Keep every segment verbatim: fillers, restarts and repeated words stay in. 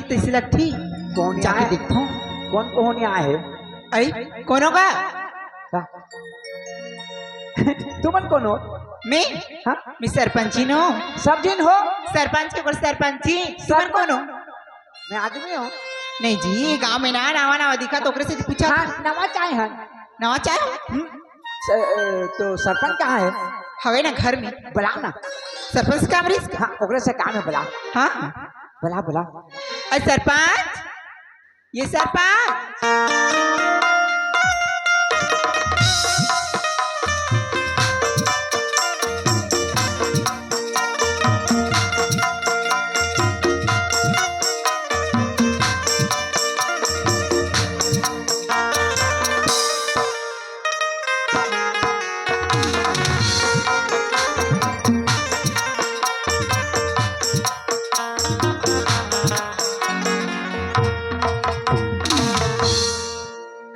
तइसे लगथे। कोन जाके आय? देखथों। कोन कोन आय हे? अई, कोनो का? का? तुमन कोन हो? मैं? हाँ? मैं सरपंची नों। सब झिन हो? सरपंच के ऊपर सरपंची। तुमन कोन हो? मैं आदमी हूँ। नहीं जी, गांव में ना नवा नवा दिखा तो ओकरे से पूछा। हाँ, नवा चाहे हन। नवा चाहे? हम्म? स-, अ, तो सरपंच कहाँ है? हवे ना घर में। बुलाओ ना। सरपंच काम रही? हाँ, ओकरे से काम है, बुला। हाँ? बुला, बुला। अरे सरपंच, ये सरपंच।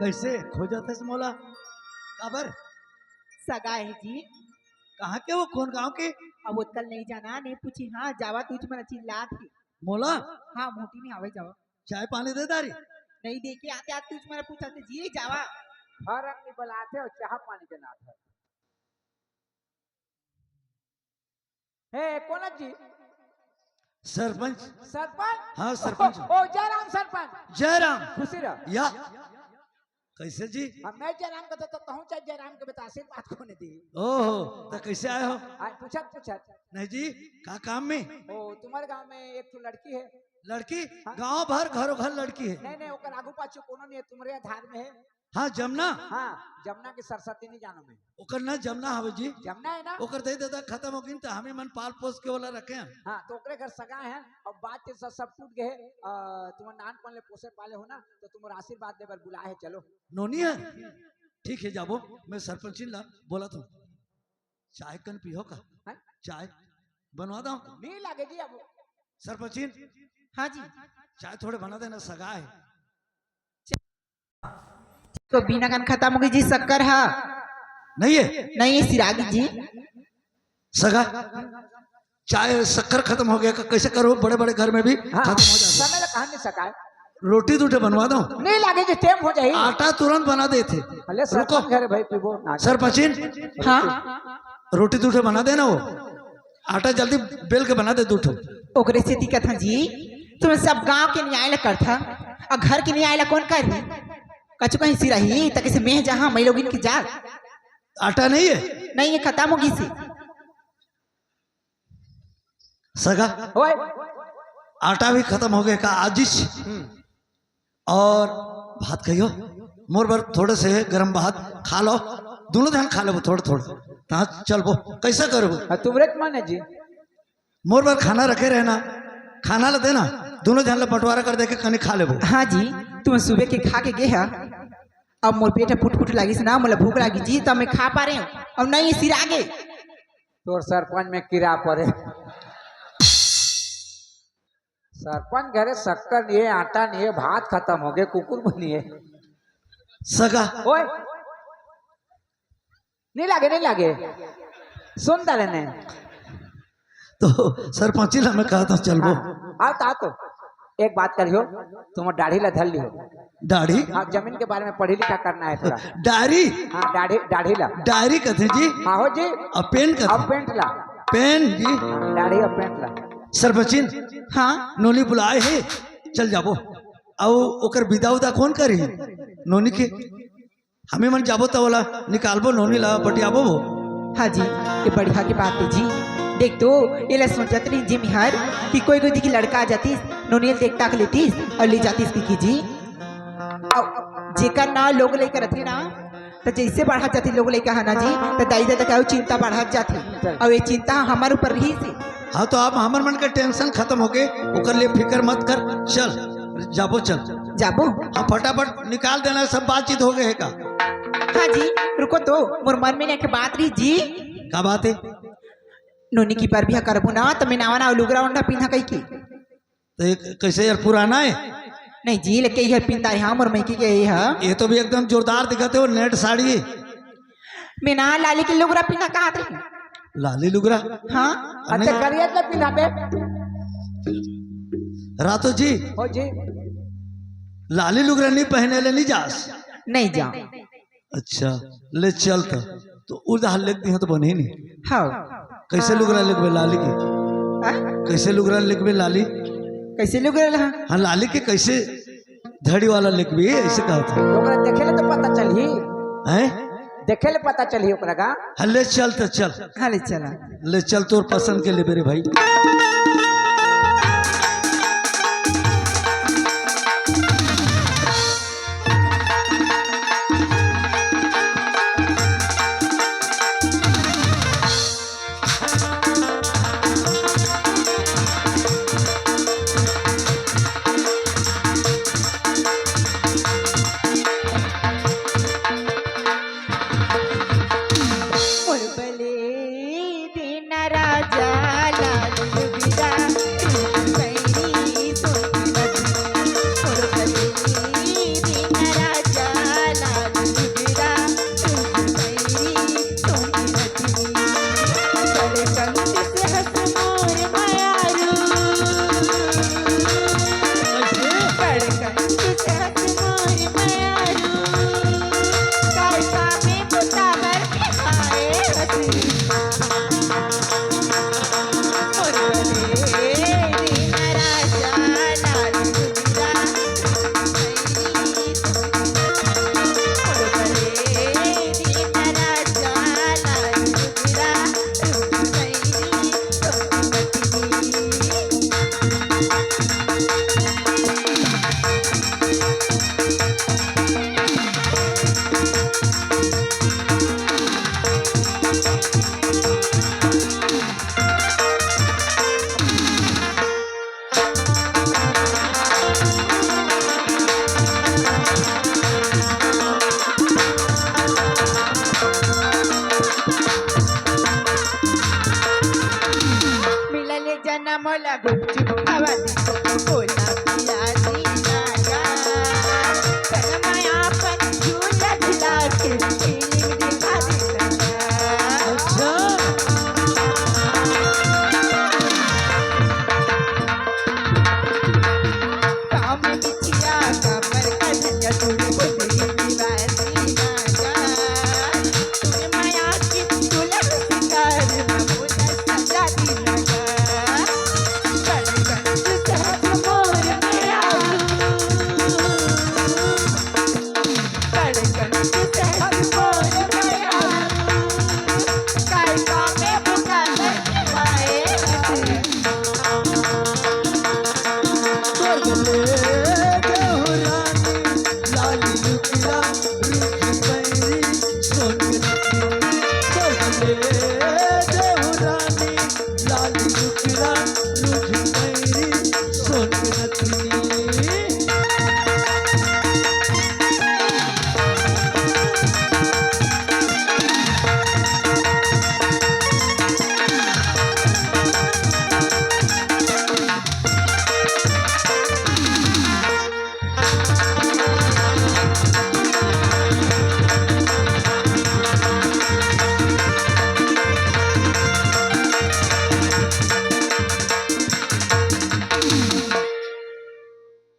कैसे खोजत हस मोला? काबर? सगा है जी। कहाँ के हो? कौन गांव के? अब ओतकल नहीं जाना, नहीं पूछी। हाँ, जावा तुझ मन चिल्लात ही। मोला? हाँ, मोटी नहीं आवे जावा। चाय पानी दे दारी? नहीं दे के आते, आज तुझ मन पूछा थे जी, जावा। हर आदमी बुलाते और चाह पानी देना था। हे, कोन जी? सरपंच। सरपंच? हाँ, सरपंच। ओ, ओ, जयराम सरपंच। जयराम। खुशी रह। या। कैसे जी? अब मैं जयराम के तो, तो कहूँ चाहे जयराम के बता, आशीर्वाद कोन दी? ओहो, तो कैसे आए हो? आ, पूछत, पूछत। नहीं जी, का काम में? ओ, तुम्हारे गांव में एक ठो लड़की है। लड़की? हाँ। गांव भर, घरों घर लड़की है। नहीं, नहीं, ओकर आगू पाछू कोनो नहीं है, तुम्हारे आधार में है। हाँ, जमुना। हाँ, जमुना के सरस्वती नहीं जानो मैं। ओकर ना जमुना हवे जी। जमुना है ना? ओकर दे दादा खत्म हो गिन, त हमी मन पाल पोस के ओला रखे हन। हाँ, तो ओकरे घर सगा है, अब बातचीत सब, सब टूट गए। अ, तुम नान पन ले पोसे पाले हो ना, तो तुम आशीर्वाद दे बर बुलाए है, चलो। नोनी है? ठीक है, जाबो, मैं सरपंचिन ला बोलत हूँ। चाय कन पीहो का? हैं? चाय बनवा दो। नहीं लागे जी अब। सरपंचिन। हाँ जी। चाय थोड़े बना देना, सगा है। तो बिना कन खत्म हो गई जी शक्कर हा। नहीं है? नहीं है सिरागी जी। सगा, चाय शक्कर खत्म हो गया, कैसे करो? बड़े बड़े घर में भी हाँ, खत्म हो जाता है। समय ला कहाँ नहीं सका है? रोटी दूठे बनवा दो। नहीं लागे जी, टेम हो जाई। आटा तुरंत बना देथे। अले रुको। सरपंच घर है भाई, पीबो ना। सरपंचिन, हाँ। रोटी दूठे बना देना वो। आटा जल्दी बेल के बना दे दूठो। ओकरे सेती कथा जी, तुम सब गांव के न्याय ला करथा, अउ घर के न्याय ला कोन करही? कछु कहीं सिराही, त कइसे मेंह जहां मई लोगिन के जाल। आटा नहीं है? नहीं है, खत्म हो गई से। सगा, ओए। आटा भी खत्म हो गया का आजिस? हम्म। और भात खाइयो, मोर बर थोड़े से गरम भात खा लो, दोनों जन खा लेबो थोड़े थोड़े। हाँ, चलबो, कैसा करबो? हाँ, तुमरे के मन है जी। मोर बर खाना रखे रहना, खाना ला देना, दोनों जन ला बंटवारा कर देके कनी खा लेबो। हाँ जी, तुम सुबह के खा के गे हा, अब मोर पेट फुट फुट लागिस ना, मोला भूख लागी जी, तब मैं खा पा रहे हूँ, अब नहीं सिरा गे। तोर सरपंच में कीड़ा पड़े। सरपंच घरे शक्कर नहीं है, आटा नहीं है, भात खत्म हो गए, कुकुर भी नहीं है। सगा। ओए, नहीं लागे, नहीं लागे, सुन डाले ने। तो सरपंची ला मैं कहता हूँ, चलबो। हाँ, आओ तो, आओ तो। एक बात करियो, तुम दाढ़ी ला धर लियो। दाढ़ी? हाँ, जमीन के बारे में पढ़ी लिखा करना है थोड़ा। डायरी? हाँ, दाढ़ी, दाढ़ी ला। डायरी कथे जी? हाँ हो जी। अब पेन कथे? अब पेंट ला। पेन जी? हाँ, दाढ़ी अब पेंट ला। सरपंचिन? हाँ? नोनी बुलाए है, चल जाबो। अउ ओकर बिदा उदा कौन करी? नोनी के? हमी मन जाबो त ओला निकालबो, नोनी ला बटियाबो वो। हाँ जी, ये बढ़िया के बात है जी। देख तो, ये ला सोचत रही जी मिहर कि कोई कोई दिखी लड़का आ जातीस, नोनी ला देख ताक लेतीस अउ ले जातीस की, की जी। अउ जेकर ना लोग लइका रथे ना, त जइसे बढ़त जाथे लोग लइका ह ना जी, त दाई ददा के अउ चिंता बढ़त जाथे। अउ ये चिंता हमर ऊपर रही से। हाँ, तो अब हमर मन के टेंशन खत्म हो गए, ओकर लिए फिकर मत कर, चल, जाबो, चल। जाबो? हाँ, फटाफट निकाल देना, सब बातचीत हो गए है का? हाँ जी, रुको तो, मोर मन में एक बात रही जी। का बात है? नोनी की बर बिहा करबो ना, त मैं नावा नावा लुगरा ओढ़ना पीना कही के। तो ये कैसे यार, पुराना है? नहीं जी, लेके ये पिंदा है, हाँ, मोर मइके के ये है। ये तो भी एकदम जोरदार दिखत है, वो नेट साड़ी। मैं ना लाली के लुगरा पीना कहा थे। लाली लुगरा? हाँ। अच्छा, नहीं। करिया तो पीना बे। रातो जी, हो जी। लाली लुगरा नहीं पहने ले नहीं जास। नहीं जा। अच्छा, ले चल त। तो उधार लेके दिहा तो बने नहीं। हाँ। कैसे लुगरा लेकबे लाली के? हाँ? कैसे लुगरा लेकबे लाली? कैसे लुगरा ला? हाँ, लाली के कैसे धड़ी वाला लेकबे, ऐसे कहा था। ओकरा देखे ले तो पता चलही। हैं? देखे ले पता चलही ओकरा का। हाँ, ले चल त चल। हाँ, ले चला। ले चल, तोर पसंद के लेबे रे भाई। मिलल जनम ला गुपचुप खवा दी, कोको कोला पिया दी ना जा। शर्माया पर झूला झुला के feeling दिखा दी ना जा। अच्छा। काम बिछिया कमर का धनिया तू खुद ही दीवानी ना जा।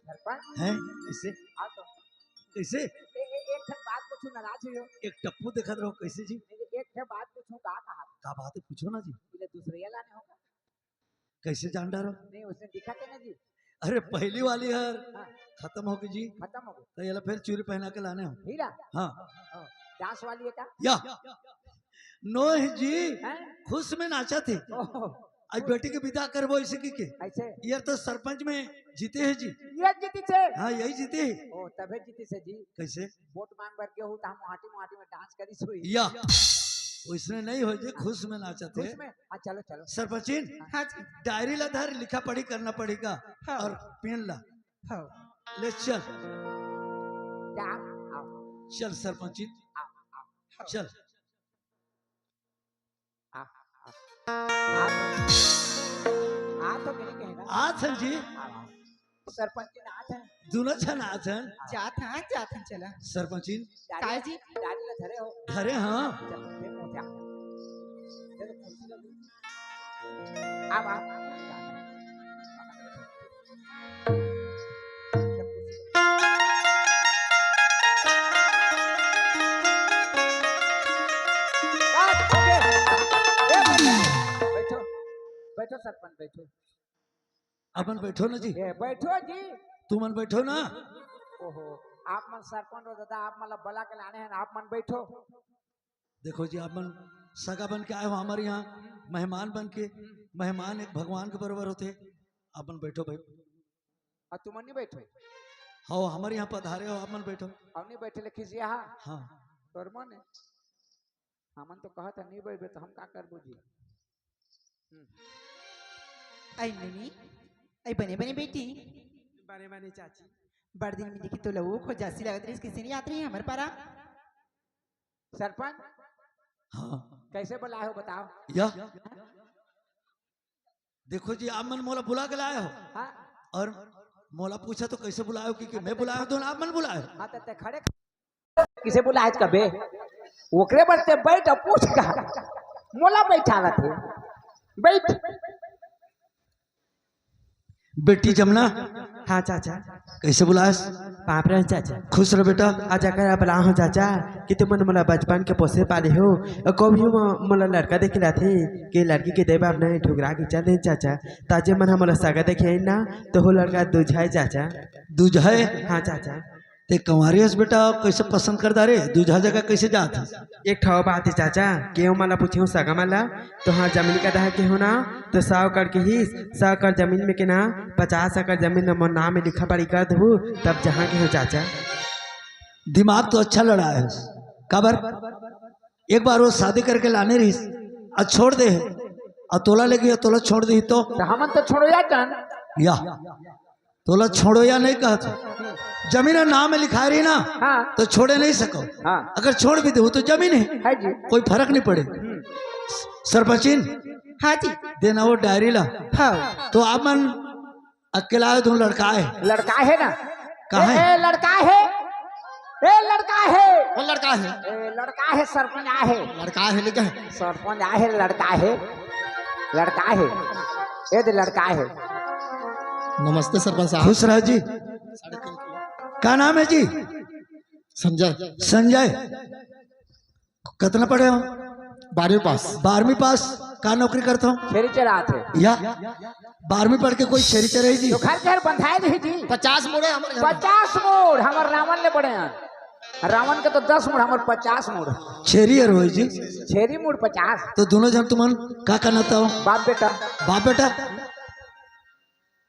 सरपंच। हैं? कैसे? हाँ तो। कैसे? ए, ए, एक ठन बात पूछूं, नाराज हुई हो? एक टप्पू देखत रहो, कैसे जी? ए, एक ठन बात पूछूं, का कहा? का बात है, पूछो ना जी। बोले दूसरे लाने होगा। कैसे जान डारो? नहीं, उसने दिखा के ना जी। अरे पहली वाली हर हाँ। खत्म हो गई जी। खत्म हो गई। तो ये ला फिर चूरी पहना के लाने हो। हीरा? हाँ। हाँ। डांस वाली है का? या। नोह जी, हैं? खुश में नाचा थे। ओहो। आज बेटी के विदा करबो इसे की के। ऐसे? ये तो सरपंच में जीते हैं जी। ये जीती थे? हाँ, यही जीते हैं। ओ, तबे जीती से जी। कैसे? वोट मांग बर के हो, तो हम माटी माटी में डांस करी सोई। या। उसने नहीं हो जी, खुश में नाचा थे। खुश में? हाँ, चलो, चलो। सरपंचिन, हाँ जी। डायरी ला धर, लिखा पढ़ी करना पड़ेगा। हाँ। और पेन ला। हाँ। ले चल। जा, आओ। चल सरपंचिन। आओ, आओ। चल। आ, आ, आ, आ तो मेरे कहना। आथन जी। आ, आ। सरपंच जी ना आथन। दोनों झन आथन। जात हन, जात हन, चला। सरपंचिन। काय जी? डाली ला धरे हो। धरे हाँ। चलो, देखो क्या। चलो, कुर्सी लो। अब आप। अपन बैठो। अपन बैठो ना जी। ए, बैठो जी। तुमन बैठो ना। ओहो, आप मन सरपंच हो दादा, आप मन ला बला के लाने हैं, आप मन बैठो। देखो जी, आप मन सगा बन के आए हो हमारे यहाँ, मेहमान बन के। मेहमान एक भगवान के बराबर होते। आप मन बैठो भाई। अउ तुमन नहीं बैठो? हाँ, हमारे यहाँ पधारे हो, आप मन बैठो। अउ नहीं बैठे ले खिसिया हा? हाँ। तोर मन है। हमन तो कहत है नहीं बैठबे, तो हम का करबो जी? हम्म। आई ननी, आई बने बने बेटी। बने बने चाची। बड़ दिन में देखी तो लऊ खोजासी लगत रहिस, किसे नहीं आत रही हमर पारा? सरपंच। हाँ। कैसे बुलाए हो बताओ? या। देखो जी, आप मन मोला बुला के लाए हो। हाँ। और मोला पूछा तो कैसे बुलाए हो, क्योंकि मैं बुलाया हूँ तो आप मन बुलाए हो। हाँ, तो ते खड़े किसे बुलाए कबे? ओकरे बर ते बैठ अउ पूछ का। मोला बैठावत हे। बैठ। बेटी जमुना। हाँ चाचा। कैसे बुलास? पाँव परहूँ चाचा। खुश रह बेटा। आज अकर बला हो चाचा, कि तुमन मोला बचपन के पोसे पाले हो। अउ कभी मो-, मोला लड़का देखे लाथे, कि लड़की के देबा अपने ठुकरा के चल दे चाचा। ताजे मन ह मोला सगा देखे आइन ना, तो हो लड़का दूझाए चाचा। दूझाए? हाँ चाचा। ते कंवारी हस बेटा, कैसे पसंद कर डारे? दूझा जगह कैसे जात हस? एक ठो बात है चाचा, केहू मन ला पूछे हो सगा मन ला, तो हाँ जमीन का दहा के हो ना, तो सौ एकड़ के हिस, सौ एकड़ जमीन में के ना, पचास एकड़ जमीन में मोर नाम में लिखा पढ़ी कर देबू, तब जहाँ के हो चाचा। दिमाग तो अच्छा लड़ाए हस। काबर? एक बार वो शादी करके लाने रहिस, अउ छोड़ दे हे, अउ तोला लेगे, तोला छोड़ दे तो? तो हमन तो छोड़ो या जान। या। तोला छोड़ो या नहीं कहत हो। जमीन ह नाम में लिखाए रही ना, हाँ। तो छोड़े नहीं सको। हाँ। अगर छोड़ भी दे तो जमीन है, है जी। कोई फर्क नहीं पड़े। हम्म। सरपंचिन, हाँ जी। देना वो डायरी ला। हाँ। तो आप मन अकेला है, तुम लड़का है। लड़का है ना? कहाँ ए, है? ए, लड़का है। ए, लड़का है। वो लड़का है। ए, लड़का है, सरपंच आहे। लड़का है, नहीं कहे? सरपंच आहे, लड़का है। लड़का है। ए दे लड़का है। नमस्ते सरपंच साहब। खुश रह जी। का नाम है जी? संजय। संजय। कतना पढ़े हो? बारहवीं पास। बारहवीं पास। का नौकरी करत हो? छेरी चरात हे। या। बारहवीं पढ़ के कोई छेरी चराही जी? तो घर घर बंधाए रही जी। पचास मुड़े हमर घर। पचास मुड़ हमर रावण ले बड़े हैं। रावण के तो दस मुड़, हमर पचास मुड़। छेरी हर होई जी। छेरी मुड़ पचास। तो दोनों झन तुमन का करना था? बाप बेटा। बाप बेटा?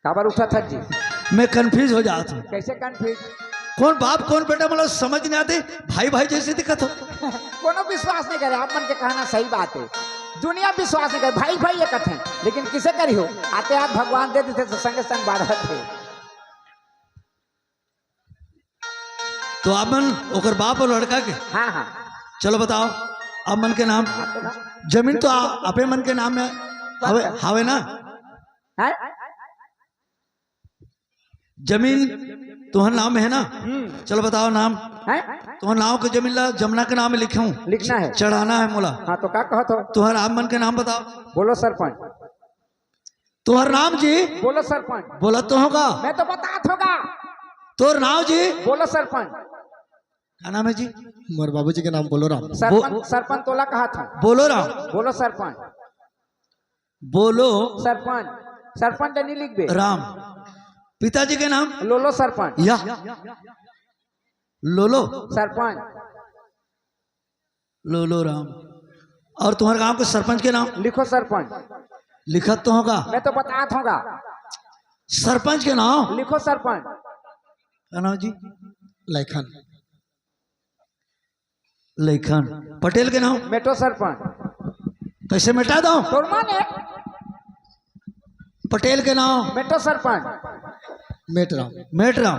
काबर उठा था जी? मैं confuse हो जात हूँ। कैसे confuse? कौन बाप कौन बेटा, मतलब समझ नहीं आते, भाई भाई जैसे दिखत हो। कोनो विश्वास नहीं करे, आप मन के कहना सही बात है। दुनिया विश्वास नहीं करे, भाई भाई ये कथे, लेकिन किसे करी हो? आते हाथ भगवान दे देते तो संगे संग बाढ़त है। तो आप मन ओकर बाप अउ लड़का के? हाँ, हाँ। चलो बताओ, आप मन के नाम। जमीन तो आ-, आपे मन के नाम में हवे, हवे ना? हैं? जमीन तुहर नाम में है ना? हम्म। चलो बताओ नाम। हैं? तुहर नाम के जमीन ला जमुना के नाम में लिखूं। लिखना है। चढ़ाना है मोला। हाँ, तो का कहत हो? तुहर आप मन के नाम बताओ। बोलो सरपंच। तोहर नाम जी? बोलो सरपंच। बोला तो होगा। मैं तो बतात होगा। तोर नाम जी? बोलो सरपंच। का नाम है जी? मोर बाबूजी के नाम बोलो राम। सरपंच, बो-, सरपंच तोला कहा था। बोलो राम। बोलो सरपंच। बोलो। सरपंच, सरपंच नहीं लिखबे। राम। पिताजी के नाम? लोलो सरपंच। या। लोलो। सरपंच। लोलो राम। और तुम्हारे गांव के सरपंच के नाम? लिखो सरपंच। लिखत तो होगा। मैं तो बतात होगा। सरपंच के नाम? लिखो सरपंच। का नाम जी? लैखन। लैखन। पटेल के नाम? मेटो सरपंच। कैसे मिटा दो? तोर माने? पटेल के नाम? मेटो सरपंच। मेट राम। मेट राम।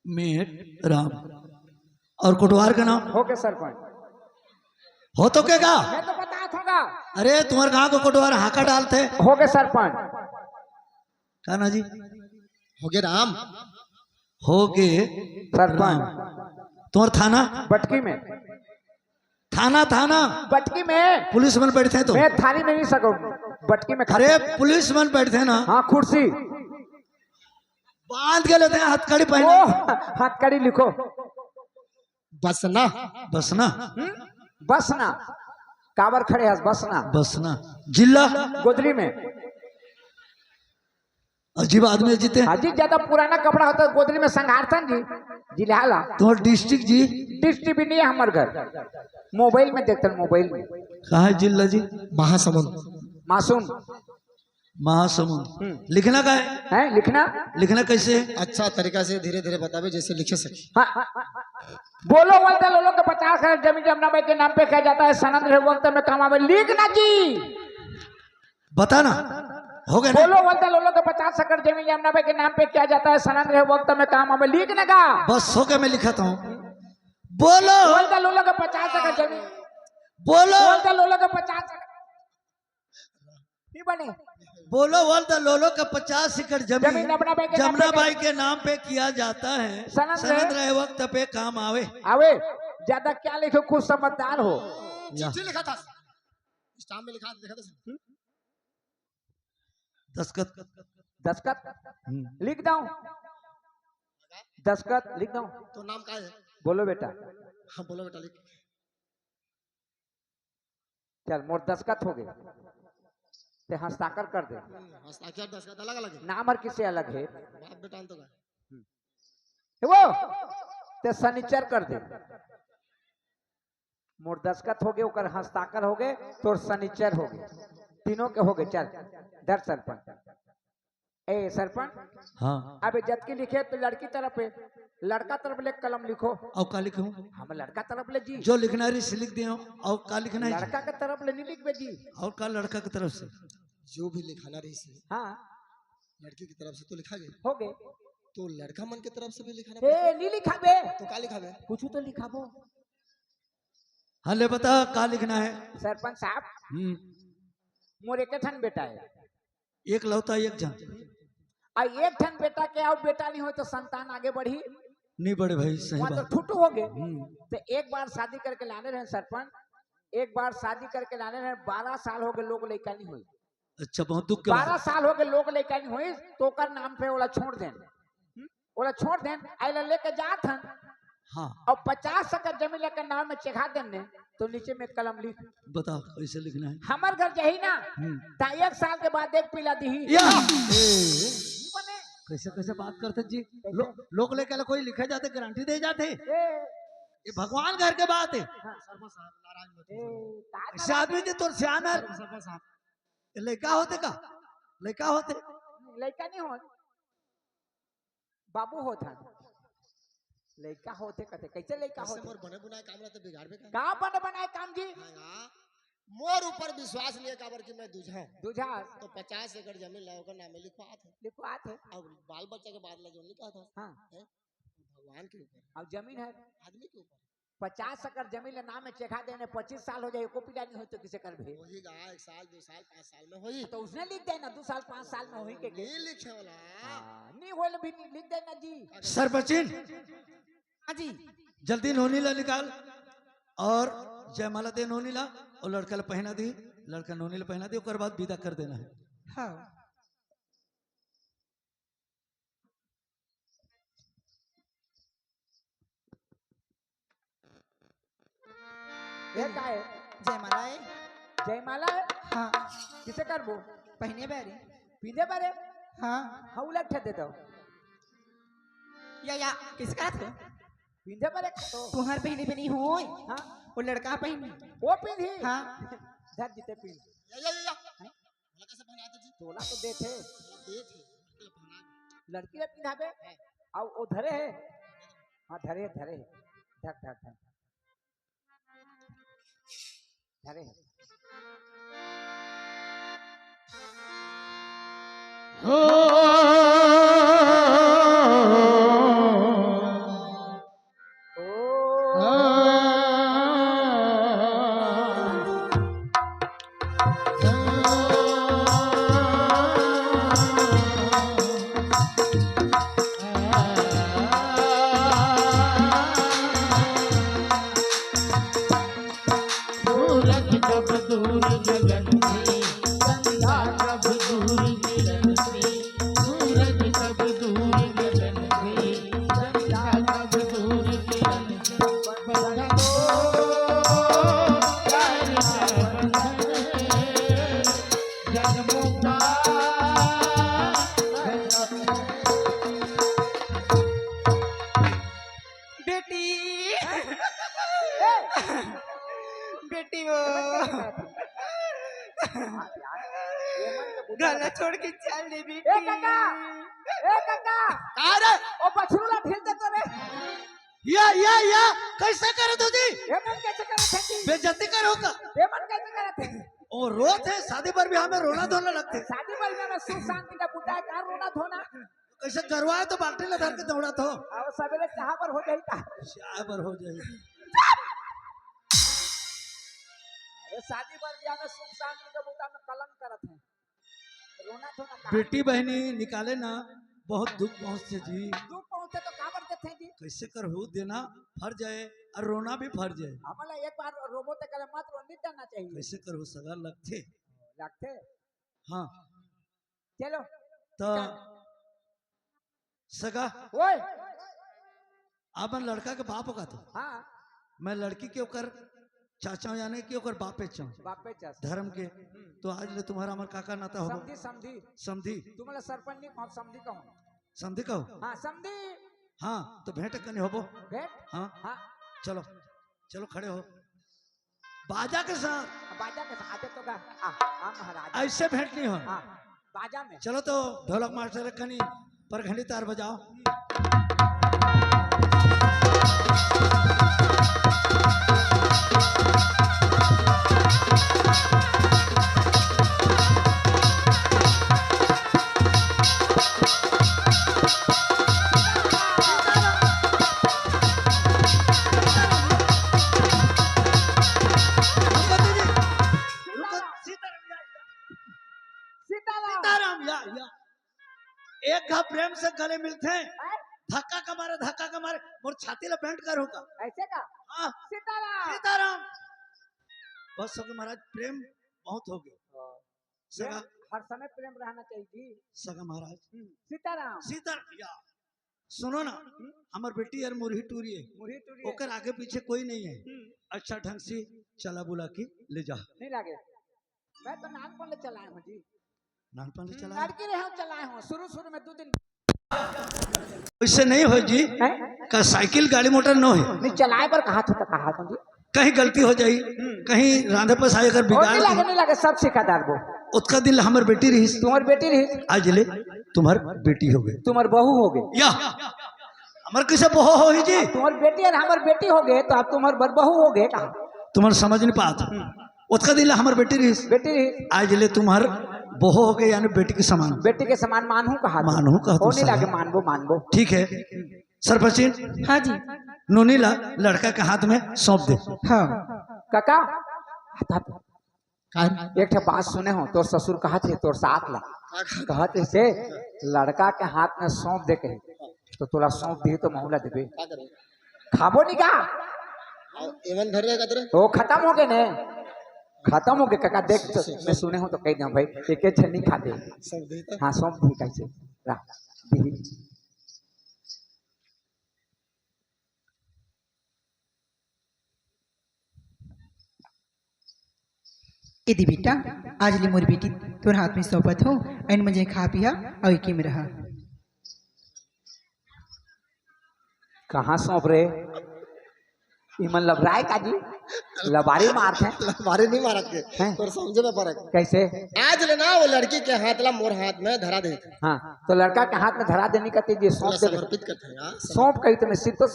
मेट राम। और कोटवार का नाम? हो के सरपंच। हो तो के का? मैं तो बतात होगा। अरे, तुम्हारे गांव को कोटवार हाका डालते। हो के सरपंच। का ना जी? हो गे राम। हो गे सरपंच। राम। तुम्हार थाना? बटकी में। थाना, थाना। बटकी में। पुलिस मन बैठते हैं तो। मैं थाने में नहीं सकूं। बटकी में। अरे, पुलिस मन बैठते हैं ना। हाँ, कुर्सी। बांध के लेते हैं, हथकड़ी पहने। ओ, हथकड़ी लिखो। बसना। बसना। हम्म? बसना। काबर खड़े हस? बस ना। बस ना। जिला? गोदरी में। अजीब आदमी हे जी ते। अजीब, ज्यादा पुराना कपड़ा होता तो गोदरी में संघारथन जी, जिला ला। तुम्हार district जी? District भी नहीं है हमार घर, mobile में देखथन, mobile में। कहाँ है जिला जी? महासमुंद। मासूम। महासमुंद। हम्म। लिखना का है? हैं, लिखना? लिखना कैसे? अच्छा तरीका से धीरे धीरे बताबे, जैसे लिखे सके। हाँ। बोलो वल्द लोलो के पचास एकड़ जमीन जमुना बाई के नाम पे किया जाता है, सनंद रहे वक्त में काम आवे। लिखना जी। बताना। हो गया ना? बोलो वल्द लोलो के पचास एकड़ जमीन जमुना बाई के नाम पे किया जाता है, सनंद रहे वक्त में काम आवे। लिखना का? बस हो गया, मैं लिखाता हूँ। बोलो। वल्द लोलो के पचास एकड़ जमीन। बोलो। वल्द लोलो के पचास एकड़ नहीं बने। बोलो वल्द लोलो का पचास एकड़ जमीन जमीन जमुना बाई के नाम जमुना पे बाई के नाम पे किया जाता है। सनंद सनंद रहे। रहे वक्त पे काम आवे। आवे। ज्यादा क्या लिखो, खुद समझदार हो। या। चिट्ठी लिखा था, stamp में लिखा था, देखा था। दस्तखत। दस्तखत? हम्म। लिख दो। दस्तखत लिख दो। तो नाम का है? बोलो बेटा। हाँ, बोलो बेटा, लिख। चल, मोर दस्तखत हो गए, ते हस्ताक्षर कर दे। हम्म, हस्ताक्षर दस्तखत अलग अलग है। नाम हर किसे अलग है। बाप बेटा तो का। हम्म। वो ते सनीचर कर दे। मोर दस्तखत हो गए, ओकर हस्ताक्षर हो गए, तोर सनीचर हो गए, तीनों के हो गए। चल, धर सरपंच। ए सरपंच, हाँ। अबे जतकी लिखे तो लड़की तरफ है, लड़का तरफ ले कलम लिखो। अउ का लिखूं? हम लड़का तरफ ले जी। जो लिखना रही से लिख दे, अउ का लिखना है जी? लड़का के तरफ ले नहीं लिखबे जी। अउ का लड़का के तरफ से? जो भी लिखाना रही से। हाँ। लड़की की तरफ से तो लिखा गया। हो गए। तो लड़का मन के तरफ से भी लिखाना ए, पड़ेगा। नहीं लिखाबे। तो का लिखाबे? कुछ तो लिखाबो। हाँ, ले बता, का लिखना है? सरपंच साहब, हम्म। मोर एक ठन बेटा है। एकलौता एक झन। आ एक ठन बेटा के अउ बेटा नहीं होय तो संतान आगे बढ़ी? नहीं बढ़े भाई, सही वहाँ तो बात। ठुटू हो गए। हम्म। तो एक बार शादी करके लाने रहे सरपंच, एक बार शादी करके लाने रहे, बारह साल हो गए, लोग लइका नहीं होय। अच्छा, बहुत दुख के बात। बारह साल हो गए, लोग लइका नहीं होय, तो ओकर नाम पे ओला छोड़ देन। हम्म? ओला छोड़ देन, आइला लेके जात हन। हाँ। अउ पचास एकड़ जमीन लेकर नाम में चेखा देन ने, तो नीचे में कलम लिख। बताओ, कैसे लिखना है? हमर घर जाही ना, हम्म। ता एक साल के बाद एक पीला दिही। या। नहीं बने। कैसे, कैसे बात करते जी? कैसे? लो-, लोग लेके आला कोई लिखे जाते, गारंटी दे जाते। ए। ये भगवान घर के बात है। हाँ। सरपंच साहब, नाराज मत ए, होइए। का ऐसे नाराज आदमी होइए? जी तो सियान है। सरपंच साहब। ये लइका होते का? लइका होते? लइका नहीं होत। बाबू होत हन। लइका होथे कथे, कैसे लइका कैसे होथे? मोर बने बुनाए काम ला तो बिगाड़बे कर। का बने बनाए काम जी? हाँ, हाँ। मोर ऊपर विश्वास नहीं है, काबर कि मैं दूझा हूँ। दूझा। तो पचास एकड़ जमीन ला ओकर नामे लिखवात है। लिखवात है। अब बाल बच्चा के बात ला जो नहीं कहत हस। हाँ। हैं? भगवान के ऊपर। अब जमीन है। आदमी के ऊपर। पचास एकड़ जमीन ला नाम में चेखा देने, पच्चीस साल हो जाए, एको पीला नहीं होय तो किसे करबे? वही गा, एक साल, दो साल, पाँच साल में होई। तो उसने लिख देना, दो साल, पाँच साल में होई के, के? नहीं लिखे वाला। हाँ, नहीं होय भी नहीं, लिख देना जी। सरपंचिन, हाँ जी। जल्दी नोनी ला निकाल और जयमाला दे नोनी ला, और लड़का ला पहना दी, लड़का नोनी ला पहना दी, ओकर बाद विदा कर देना है। हाँ। ये का है? जयमाला है। जयमाला है? हाँ। किसे करबो? पहिने बारे। पींधे बारे? हाँ। हाँ, उलट दे दो। या, या, किसका थे? पींधे बारे तो। तुहर पहिने भी नहीं होय। हाँ। वो लड़का पहिने। वो पींधी? हाँ। धर जीते पींध। या, या, या, या। हैं? तोला कैसे पहनाते जी? तोला तो देथे। तोला देथे, लड़की ला पहना दे। लड़की ला पहनाबे? हाँ। अउ वो धरे है? हाँ, धरे है, धरे है। धर, धर, धर। धरे है। हो। सूरज कब दूर गगन से, चंदा कब दूर किरण से, छोड़ के चल दे बेटी। ए काका, ए काका, का रे? ओ बछरू ला ढील दे तो रे। या, या, या, कैसे करे तू जी? ए मन कैसे करे थे जी? बेइज्जती करो का? ए मन कैसे करे थे? ओ रोत हे, शादी बर बिहाव में रोना धोना लगथे। शादी बर बिहाव में सुख शांति का बुता हे, का रोना धोना? कैसे गरवा हे तो बाल्टी ला धर के दौड़त हो। अब सवेरे चाह बर हो जाही का? चाह बर हो जाही। अरे शादी बर बिहाव में सुख शांति का बुता में कलंक करत हे। रोना धोना का? बेटी बहिनी निकाले ना, बहुत दुख पहुंचथे जी। दुख पहुंचे तो काबर देथे जी? कैसे करहू, देना फर जाए और रोना भी फर जाए। हमला एक बार रोबो ते करे मत रो, नहीं डरना चाहिए। कैसे करहू, सगा लगथे। लगथे? हाँ। चलो। त सगा, ओए। आप मन लड़का के बाप हो का तो? हाँ। मैं लड़की के ओकर चाचा हूँ, यानी कि ओकर बापे चाचा। बापे चाचा। धर्म के। हम्म। तो आज ले तुम्हारा हमर काका नाता होगा। समधी, समधी। समधी। तुमला सरपंच नहीं, हम समधी कहूँ। समधी कहो? हाँ, समधी। हाँ, तो भेंट कनी होबो। भेंट? हाँ। हाँ। चलो, चलो खड़े हो। बाजा के साथ। बाजा के साथ, आते तो गा। आ, आ महाराज। ऐसे भेंट नहीं हो। हाँ, बाजा में। चलो तो ढोलक मास्टर कनी परघंडी तार बजाओ। रुको, सीताराम, या, या। सीताराम। सीताराम, या, या। एक घा प्रेम से गले मिलथे, हैं? धक्का के मारे, धक्का के मारे, मोर छाती ला bend करहू का। ऐसे का? हाँ। सीताराम। सीताराम। बस हो गए महाराज, प्रेम बहुत हो गए। हाँ। सगा। प्रेम, हर समय प्रेम रहना चाहिए जी। सगा महाराज। हम्म, सीताराम। सीताराम, या। सुनो ना, हम्म। हमर बेटी यार मुरही टूरी हे। मुरही टूरी हे। ओकर आगे पीछे कोई नहीं है। हम्म। अच्छा ढंग से चला बुला के ले जा। नहीं लागे। मैं तो नानपन ले चलाए हूँ जी। नानपन ले हम्म, चलाए? लड़की रहे हूँ, चलाए हूँ। शुरू, शुरू में दो दिन। वैसे नहीं हो जी। हैं? का साइकिल, गाड़ी, मोटर नो है। नहीं, चलाए बर कहा था, तो कहा था जी। कहीं गलती हो जाई, हम्म। कहीं रांधे पसाए अगर ओ, बिगाड़ नहीं लागे, दी। नहीं लागे, सब सिखा डारबो। ओतका दिन हमर बेटी रहिस। तुम्हर बेटी रहिस। आज ले तुम्हर बेटी हो गए। तुम्हर बहू हो गए। या, हमर कैसे बहू होही जी? तुम्हर बेटी और हमर बेटी हो गए, तो अब तुम्हर बर बहू हो गए कहा? तुम्हर समझ नहीं पात। हम्म। ओतका दिन ले हमर बेटी रहिस। बेटी रहिस। आज ले तुम्हर बहू हो गए, यानी बेटी के समान। बेटी के समान मानहू कहा? मानहू कहा ओ, तुम नहीं लागे, समान। मानबो, मानबो। ठीक है। सरपंचिन, हाँ जी। नोनी ला लड़का के हाथ में सौंप दे। हाँ। काका, हटा दे। का? एक ठे बात सुने हो, तोर ससुर कहा थे, तोर साथ ला। का? कहा थे से, लड़का के हाथ में सौंप दे कही, तो तोला सौंप दी तो महूला देबे। का करे? खाबो नहीं का? आओ, एमन धर रहे का तेरे? ओ, खत्म हो गए ने, खत्म हो गए काका। देख, तो मैं सुने हूँ तो कह दिया भाई, एक एक झन नहीं खाते। सब दे तो। हाँ, सौंप दी कैसे? ला, दी। ए दे बेटा, आज ले मोर बेटी तोर हाथ में सौंपत हो, अइन मजे खा पिया, अउ एके में रहा। कहाँ सौंप रे? इमन लबराए का जी? लबारी मारत हे। लबारी नहीं मारत के। हैं? तोर समझे में फर्क। कैसे? आज ले ना वो लड़की के हाथ ला मोर हाथ में धरा दे। हाँ, तो लड़का के हाथ में धरा देनी का तेज ये सौंप पूरा दे। समर्पित करते हैं, हाँ, सौंप कही तो मैं सिर्फ तो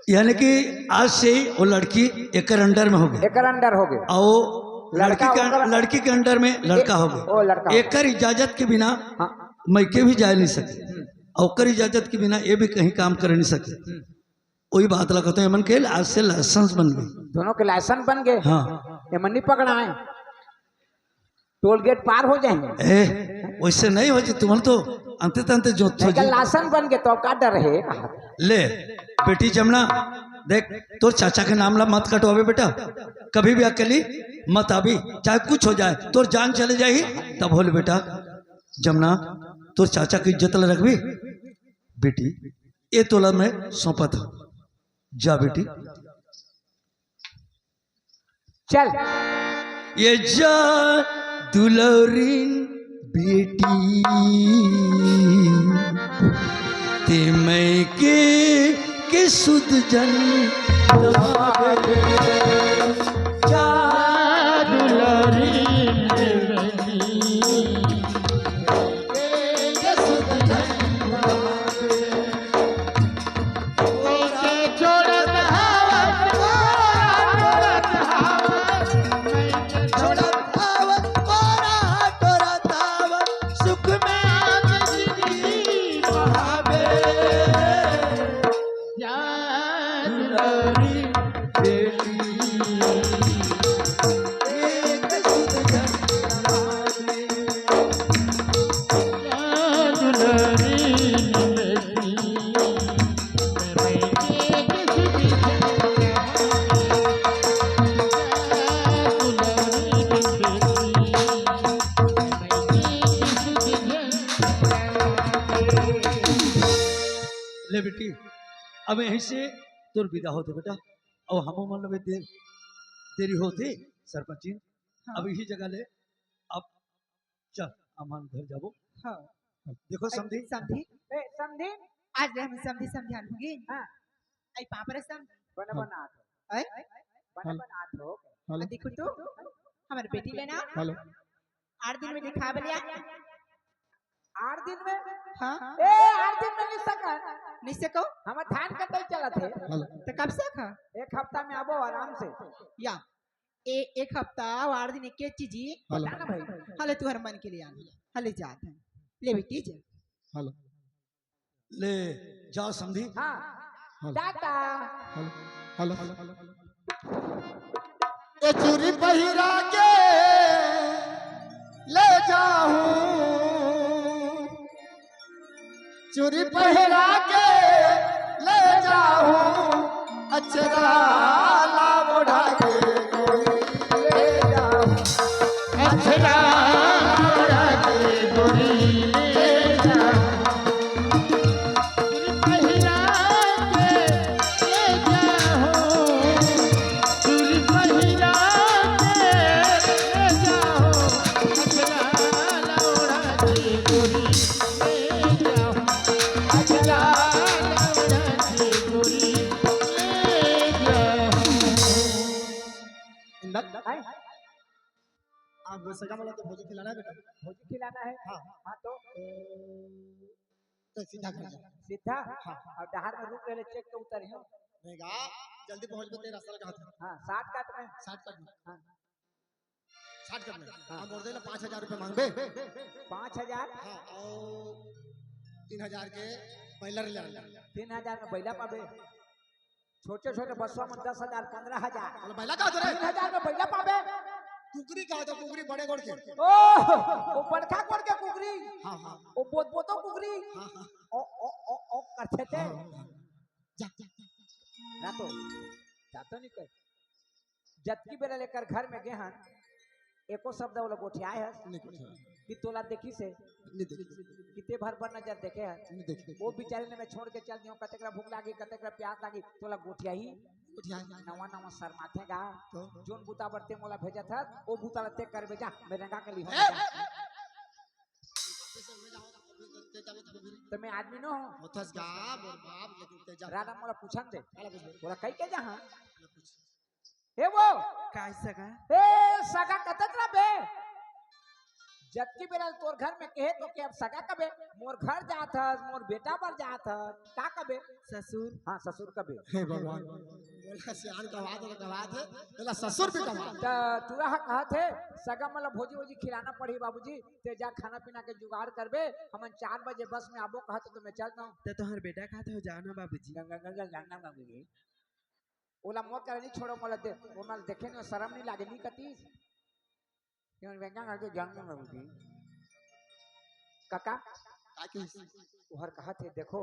यानी कि आज से वो लड़की एकर under में हो गई। एकर under हो गई। और लड़की लड़का के, ओकर लड़की के under में लड़का हो गया। ओ, लड़का हो गया। एकर इजाजत के बिना हाँ। मइके भी जाए नहीं सके। हम्म। और ओकर इजाजत के बिना ये भी कहीं काम कर नहीं सके। हम्म। वही बात ला कहते हैं, एमन के आज से license बन गई। दोनों के license बन गए। हाँ। एमन नहीं पकड़ाए, toll gate पार हो जाएंगे। ए, वैसे नहीं हो जी, तुमन तो अंते तंते जो थो जी। License बन गए तो अब का डर है? ले, बेटी जमुना, देख, तोर चाचा के नाम ला मत कटवाबे बेटा, कभी भी अकेली मत आबी, चाहे कुछ हो जाए, तोर जान चले जाही, तब होले बेटा जमुना, तोर चाचा के इज्जत ला रखबी। बेटी, ए तोला मैं सौंपत हूँ, जा बेटी। चल। ये जा दुलौरिन बेटी, ते मइके के सुध जन लावे। जा दुलौरिन बेटी, आवे। या दुलारी बेटी, एक सुध जगावे। या दुलारी बेटी, ले बेटी, अब यहीं से तोर विदा होथे बेटा। अब हमन मन ल देर, देरी होथे सरपंचिन। हाँ। अब यही जगह ले, अब चल, हमन घर जाबो। हाँ। देखो अरे, समधी। समधी। ए, समधी। आज ले हम समधी समधियान होगे। हाँ। आई पाँव परे समधी। बने हाँ। बना आत हो। ऐ? बने हेलो। बना आत हो। हेलो। आ, देखो तो, हमर बेटी ले ना। हेलो। आठ दिन में दिखा बलिया। आठ दिन में? हाँ। ए, आठ दिन में नहीं सका। नहीं सको? हमर धान कटाई चलत हे। हेलो। तो कब से खा? एक हफ्ता में आबो आराम से। या। ए, एक हफ्ता अउ आठ दिन एके चीज ही। हेलो। बता ना भाई। हले तुहर मन के लिए आन। हले जात हे। ले बेटी जा। हेलो। ले जाओ समधी। हाँ। हेलो। टाटा। हेलो। हेलो। ए चूरी पहिरा के ले जाहूं, चूरी पहिरा के ले जाहूं, अचरा ला ओढ़ा के गोरी ले जाहूं, अचरा ला ओढ़ा के गोरी ले जाहूं। चूरी पहिरा के ले जाहूं, चूरी पहिरा के ले जाहूं, अचरा ला ओढ़ा के गोरी ले जाहूं। इंदर, आय? आप सगा वाला तो भोजी खिलाना है बेटा। भोजी खिलाना है? हाँ। हाँ तो? तो सीधा घर जा। सीधा? हाँ। अउ डहर में रुक ले, चेक तो उतर ही। नहीं गा, जल्दी पहुँच बे, तेरा साल का था। हाँ, साठ काट में। साठ काट में। हाँ। साठ काट में। हाँ। हम बोल देला पाँच हजार रुपये मांगबे। पाँच हजार? हाँ, अउ तीन हजार के बैलर ले आना। तीन हजार में बैला पाबे। छोटे छोटे बसवा में दस हजार, पन्द्रह हजार। बोले, "बैला का होता रे?" तीन हजार में बैला पाबे। कुकरी का होता, कुकरी बड़े गोड़ के। ओ, ओ बड़का गोड़ के कुकरी। हाँ, हाँ। ओ बोत बोतो कुकरी। हाँ, हाँ। ओ, ओ, ओ, ओ करथे ते। हाँ, हाँ, हाँ। जा, जा, जा। ना तो, जा तो नहीं कर। जतकी बेरा ले एकर घर में गे हन, एको शब्द ओला गोठियाए हस? नहीं गोठियाए। कि तोला देखिस हे? नहीं देखिस। कि ते भर बर नजर देखे हस? नहीं देखिस। वो बेचारे ने मैं छोड़ के चल दियो, कतेक ला भूख लागी, कतेक ला प्यास लागी, तोला गोठियाही? गोठियाही। नवा नवा शर्माथे गा। तो? जोन बुता बर ते मोला भेजत हस, वो बुता ला ते करबे जा, मैं रेंगा के लिहो ए! जा। तो मैं आदमी नो हूँ। होथस गा, मोर बाप, लेकिन ते जा। राधा मोला पूछन दे। काला पूछबे? मोला कही के जा, हाँ? काला पूछ। ए वो! काय सगा? ए, सगा कतक रबे? जतकी बेरा तोर घर में कहे तो के अब सगा कबे? मोर घर जात हस, मोर बेटा बर जात हस, का कबे? ससुर। हाँ, ससुर कबे। हे भगवान, बोला सियान का बात है, का बात है, बोला ससुर भी का बात। त टूरा ह कहत हे, सगा मन ल भोजी वोजी खिलाना पड़ही बाबूजी, ते जा खाना पीना के जुगाड़ करबे, हमन चार बजे बस में आबो कहत तो मैं चल जाऊँ। त तोहर बेटा कहत हो जाओ ना बाबूजी। गंगा, गंगा, गंगा, बाबूजी। ओला मोर करा नहीं छोड़ो, मोला दे, ओला देखे नहीं, शरम नहीं लागे, नहीं कतीस। क्यों बेंगा करके जान नहीं मरूदी। काका, का कहिस? ओहर कहा थे, "देखो,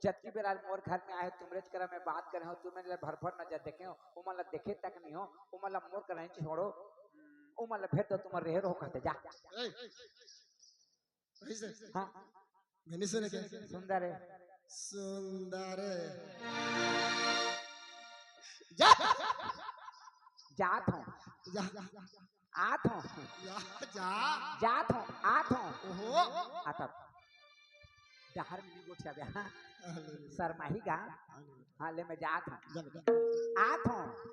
जतकी बेरा मोर घर में आए, तुमरे करा में बात करे हो, तुमन ला भर भर नजर देखे हो, ओमन ला देखे तक नहीं हो, ओमन ला मोर करा नहीं छोड़ो, ओमन ला भेज दो, तुमन रहे रहो," कहते, "जा।" ए, कैसे? हाँ। मैंने सुने क्या? सुंदर है। सुंदर है। जा। जात हूँ। जा। आत हूँ। जा, जा। जात हूँ, आत हूँ। ओहो। आता। डहर में नहीं गोठिया बे, हाँ। अरे। शर्माही गा। हाँ, ले मैं जात हूँ। जा बेटा। आत हूँ।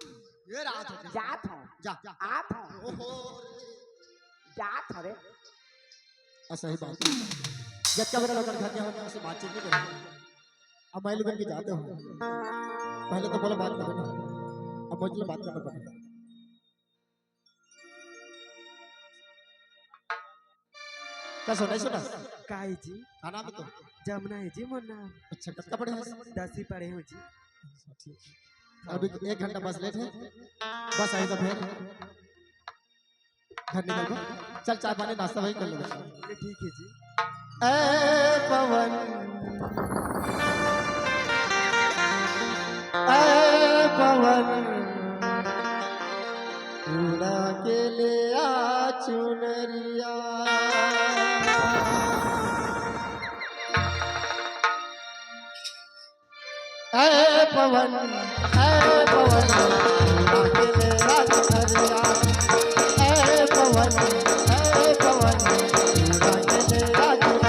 ये रहा तो। जात हूँ। जा। आत हूँ। ओहो। जात हरे। ऐसा ही बात। जब क्या मेरा लोग घर गया होगा, उससे बातचीत नहीं करेंगे। अब मैं लोगों की जाते हो। पहले तो बोला बात करो ना। अब मुझे बात करना पड़ेगा। का सुना, सुना? काय जी? का नाम है तो? जमुना है जी मोर नाम। अच्छा, कतका पढ़े हस? दसवीं पढ़े हूँ जी। अभी एक घंटा बस लेट है, बस आई तो फिर घर निकल गो। चल, चाय पानी नाश्ता वही कर लेबे। ठीक है जी। ए पवन, ए पवन, उड़ा के ले आ चुनरिया। ए पवन, ए पवन, उड़ा के ले आ चुनरिया। ए पवन, ए पवन, उड़ा के ले आ चुनरिया।